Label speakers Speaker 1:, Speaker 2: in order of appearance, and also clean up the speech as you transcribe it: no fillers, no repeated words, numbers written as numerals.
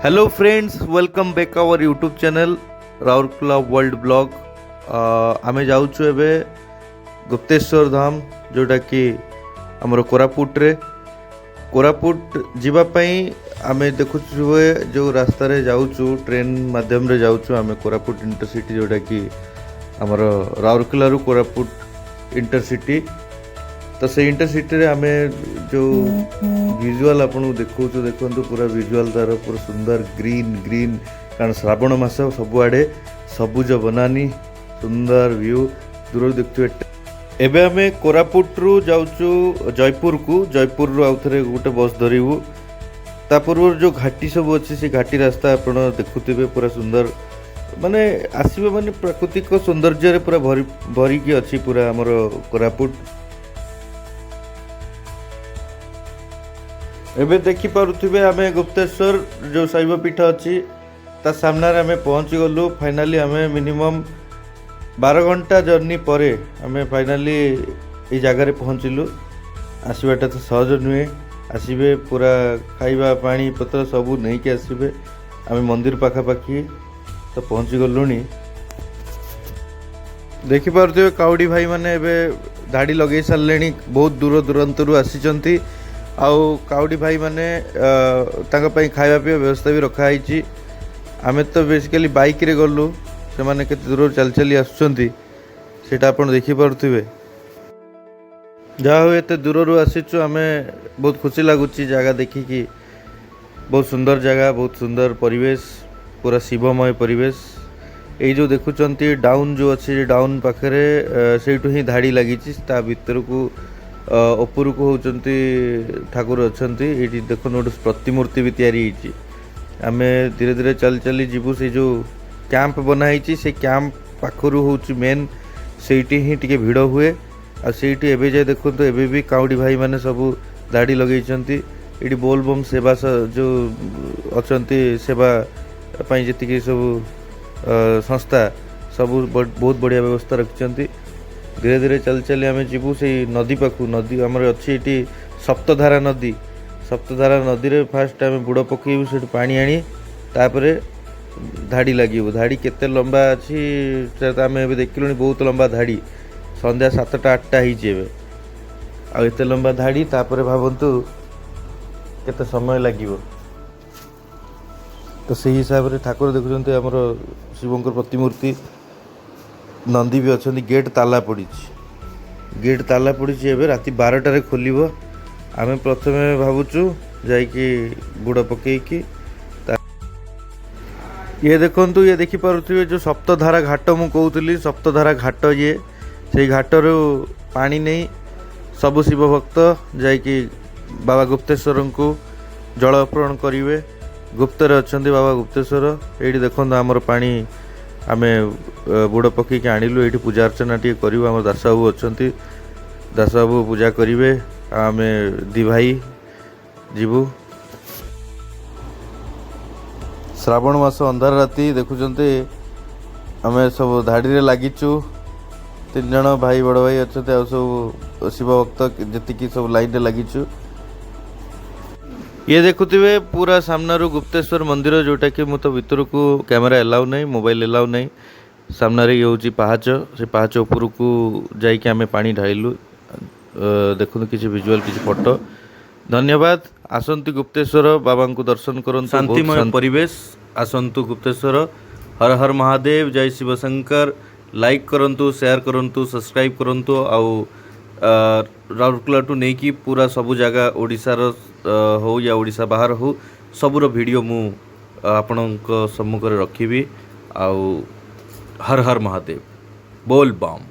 Speaker 1: Hello friends, welcome back our YouTube channel Rourkela World Blog. ଆମେ ଯାଉଛୁ ଏବେ ଗୁପ୍ତେଶ୍ୱର ଧାମ, ଯେଉଁଟାକି ଆମର କୋରାପୁଟରେ। କୋରାପୁଟ ଯିବା ପାଇଁ ଆମେ ଦେଖୁଛୁ ଯେଉଁ ରାସ୍ତାରେ ଯାଉଛୁ, ଟ୍ରେନ୍ ମାଧ୍ୟମରେ ଯାଉଛୁ ଆମେ କୋରାପୁଟ ଇଣ୍ଟରସିଟି, ଯେଉଁଟାକି ଆମର ରାଉରକେଲାରୁ କୋରାପୁଟ ଇଣ୍ଟରସିଟି। ତ ସେଇ ଇଣ୍ଟରସିଟିରେ ଆମେ ଯେଉଁ ଭିଜୁଆଲ୍ ଆପଣଙ୍କୁ ଦେଖାଉଛୁ, ଦେଖନ୍ତୁ ପୁରା ଭିଜୁଆଲ୍ ତାର ପୁରା ସୁନ୍ଦର ଗ୍ରୀନ୍ ଗ୍ରୀନ୍, କାରଣ ଶ୍ରାବଣ ମାସ, ସବୁଆଡ଼େ ସବୁଜ ବନାନି, ସୁନ୍ଦର ଭ୍ୟୁ ଦୂରରୁ ଦେଖୁଥିବେ। ଏବେ ଆମେ କୋରାପୁଟରୁ ଯାଉଛୁ ଜୟପୁରକୁ। ଜୟପୁରରୁ ଆଉ ଥରେ ଗୋଟେ ବସ୍ ଧରିବୁ। ତା ପୂର୍ବରୁ ଯେଉଁ ଘାଟି ସବୁ ଅଛି, ସେ ଘାଟି ରାସ୍ତା ଆପଣ ଦେଖୁଥିବେ, ପୁରା ସୁନ୍ଦର, ମାନେ ଆସିବେ ମାନେ ପ୍ରାକୃତିକ ସୌନ୍ଦର୍ଯ୍ୟରେ ପୁରା ଭରି ଭରିକି ଅଛି ପୁରା ଆମର କୋରାପୁଟ। ଏବେ ଦେଖିପାରୁଥିବେ, ଆମେ ଗୁପ୍ତେଶ୍ୱର ଯେଉଁ ଶୈବ ପୀଠ ଅଛି, ତା ସାମ୍ନାରେ ଆମେ ପହଞ୍ଚିଗଲୁ। ଫାଇନାଲି ଆମେ ମିନିମମ୍ 12 ଘଣ୍ଟା ଜର୍ଣ୍ଣି ପରେ ଆମେ ଫାଇନାଲି ଏଇ ଜାଗାରେ ପହଞ୍ଚିଲୁ। ଆସିବାଟା ତ ସହଜ ନୁହେଁ। ଆସିବେ, ପୁରା ଖାଇବା ପାଣି ପତ୍ର ସବୁ ନେଇକି ଆସିବେ। ଆମେ ମନ୍ଦିର ପାଖାପାଖି ତ ପହଞ୍ଚି ଗଲୁଣି। ଦେଖିପାରୁଥିବେ, କାଉଡ଼ି ଭାଇମାନେ ଏବେ ଧାଡ଼ି ଲଗେଇ ସାରିଲେଣି, ବହୁତ ଦୂର ଦୂରାନ୍ତରୁ ଆସିଛନ୍ତି। ଆଉ କାଉଡ଼ି ଭାଇମାନେ, ତାଙ୍କ ପାଇଁ ଖାଇବା ପିଇବା ବ୍ୟବସ୍ଥା ବି ରଖାହେଇଛି। ଆମେ ତ ବେସିକାଲି ବାଇକ୍ରେ ଗଲୁ, ସେମାନେ କେତେ ଦୂରରୁ ଚାଲି ଚାଲି ଆସୁଛନ୍ତି, ସେଇଟା ଆପଣ ଦେଖିପାରୁଥିବେ। ଯାହା ହଉ, ଏତେ ଦୂରରୁ ଆସିଛୁ ଆମେ, ବହୁତ ଖୁସି ଲାଗୁଛି ଜାଗା ଦେଖିକି। ବହୁତ ସୁନ୍ଦର ଜାଗା, ବହୁତ ସୁନ୍ଦର ପରିବେଶ, ପୁରା ଶିବମୟ ପରିବେଶ। ଏଇ ଯେଉଁ ଦେଖୁଛନ୍ତି ଡାଉନ୍ ଯେଉଁ ଅଛି, ଡାଉନ୍ ପାଖରେ ସେଇଠୁ ହିଁ ଧାଡ଼ି ଲାଗିଛି। ତା ଭିତରକୁ ଉପରକୁ ହେଉଛନ୍ତି ଠାକୁର ଅଛନ୍ତି। ଏଇଠି ଦେଖନ୍ତୁ, ଗୋଟେ ପ୍ରତିମୂର୍ତ୍ତି ବି ତିଆରି ହେଇଛି। ଆମେ ଧୀରେ ଧୀରେ ଚାଲି ଚାଲି ଯିବୁ। ସେଇ ଯେଉଁ କ୍ୟାମ୍ପ ବନା ହେଇଛି, ସେ କ୍ୟାମ୍ପ ପାଖରୁ ହେଉଛି ମେନ୍, ସେଇଠି ହିଁ ଟିକେ ଭିଡ଼ ହୁଏ। ଆଉ ସେଇଠି ଏବେ ଯାଏ ଦେଖନ୍ତୁ, ଏବେ ବି କାଉଡ଼ି ଭାଇମାନେ ସବୁ ଧାଡ଼ି ଲଗେଇଛନ୍ତି। ଏଇଠି ବୋଲବମ୍ ସେବା ଯେଉଁ ଅଛନ୍ତି, ସେବା ପାଇଁ ଯେତିକି ସବୁ ସଂସ୍ଥା ସବୁ ବହୁତ ବଢ଼ିଆ ବ୍ୟବସ୍ଥା ରଖିଛନ୍ତି। ଧୀରେ ଧୀରେ ଚାଲି ଚାଲି ଆମେ ଯିବୁ ସେଇ ନଦୀ ପାଖକୁ। ନଦୀ ଆମର ଅଛି ଏଇଠି ସପ୍ତଧାରା ନଦୀ। ସପ୍ତଧାରା ନଦୀରେ ଫାଷ୍ଟ ଆମେ ବୁଡ଼ ପକେଇବୁ, ସେଠୁ ପାଣି ଆଣି ତାପରେ ଧାଡ଼ି ଲାଗିବୁ। ଧାଡ଼ି କେତେ ଲମ୍ବା ଅଛି, ସେଟା ତ ଆମେ ଏବେ ଦେଖିଲୁଣି, ବହୁତ ଲମ୍ବା ଧାଡ଼ି। ସନ୍ଧ୍ୟା 7ଟା 8ଟା ହେଇଛି ଏବେ, ଆଉ ଏତେ ଲମ୍ବା ଧାଡ଼ି। ତାପରେ ଭାବନ୍ତୁ କେତେ ସମୟ ଲାଗିବ। ତ ସେଇ ହିସାବରେ ଠାକୁର ଦେଖୁଛନ୍ତି, ଆମର ଶିବଙ୍କର ପ୍ରତିମୂର୍ତ୍ତି, ନନ୍ଦୀ ବି ଅଛନ୍ତି। ଗେଟ୍ ତାଲା ପଡ଼ିଛି, ଗେଟ୍ ତାଲା ପଡ଼ିଛି। ଏବେ ରାତି 12ଟାରେ ଖୋଲିବ। ଆମେ ପ୍ରଥମେ ଭାବୁଛୁ ଯାଇକି ବୁଡ଼ ପକେଇକି ଇଏ ଦେଖନ୍ତୁ, ଇଏ ଦେଖିପାରୁଥିବେ ଯେଉଁ ସପ୍ତଧାରା ଘାଟ ମୁଁ କହୁଥିଲି, ସପ୍ତଧାରା ଘାଟ ଇଏ। ସେଇ ଘାଟରୁ ପାଣି ନେଇ ସବୁ ଶିବ ଭକ୍ତ ଯାଇକି ବାବା ଗୁପ୍ତେଶ୍ୱରଙ୍କୁ ଜଳ ଅର୍ପଣ କରିବେ। ଗୁପ୍ତରେ ଅଛନ୍ତି ବାବା ଗୁପ୍ତେଶ୍ୱର। ଏଇଠି ଦେଖନ୍ତୁ, ଆମର ପାଣି ଆମେ ବୁଡ଼ ପକେଇକି ଆଣିଲୁ। ଏଇଠି ପୂଜା ଅର୍ଚ୍ଚନା ଟିକେ କରିବୁ। ଆମର ଦାସବାବୁ ଅଛନ୍ତି, ଦାସବାବୁ ପୂଜା କରିବେ ଆଉ ଆମେ ଦି ଭାଇ ଯିବୁ। ଶ୍ରାବଣ ମାସ ଅନ୍ଧାର ରାତି, ଦେଖୁଛନ୍ତି, ଆମେ ସବୁ ଧାଡ଼ିରେ ଲାଗିଛୁ। ତିନି ଜଣ ଭାଇ, ବଡ଼ ଭାଇ ଅଛନ୍ତି, ଆଉ ସବୁ ଶିବ ଭକ୍ତ ଯେତିକି ସବୁ ଲାଇନରେ ଲାଗିଛୁ। ଇଏ ଦେଖୁଥିବେ ପୁରା ସାମ୍ନାରୁ ଗୁପ୍ତେଶ୍ୱର ମନ୍ଦିର, ଯେଉଁଟାକି ମୁଁ ତ ଭିତରକୁ କ୍ୟାମେରା ଏଲାଉ ନାହିଁ, ମୋବାଇଲ ଏଲାଉ ନାହିଁ। ସାମ୍ନାରେ ଇଏ ହେଉଛି ପାହାଚ, ସେ ପାହାଚ ଉପରକୁ ଯାଇକି ଆମେ ପାଣି ଢାଳିଲୁ। ଦେଖନ୍ତୁ କିଛି ଭିଜୁଆଲ, କିଛି ଫଟୋ। ଧନ୍ୟବାଦ। ଆସନ୍ତୁ, ଗୁପ୍ତେଶ୍ୱର ବାବାଙ୍କୁ ଦର୍ଶନ କରନ୍ତୁ, ବହୁତ
Speaker 2: ଶାନ୍ତିମୟ ପରିବେଶ। ଆସନ୍ତୁ ଗୁପ୍ତେଶ୍ୱର। ହର ହର ମହାଦେବ, ଜୟ ଶିବ ଶଙ୍କର। ଲାଇକ୍ କରନ୍ତୁ, ସେୟାର କରନ୍ତୁ, ସବସ୍କ୍ରାଇବ୍ କରନ୍ତୁ। ଆଉ ରାଉରକେଲାଠୁ ନେଇକି ପୁରା ସବୁ ଜାଗା, ଓଡ଼ିଶାର ହଉ ୟା ଓଡ଼ିଶା ବାହାର ହଉ, ସବୁର ଭିଡ଼ିଓ ମୁଁ ଆପଣଙ୍କ ସମ୍ମୁଖରେ ରଖିବି। ଆଉ ହର ହର ମହାଦେବ, ବୋଲ ବମ୍।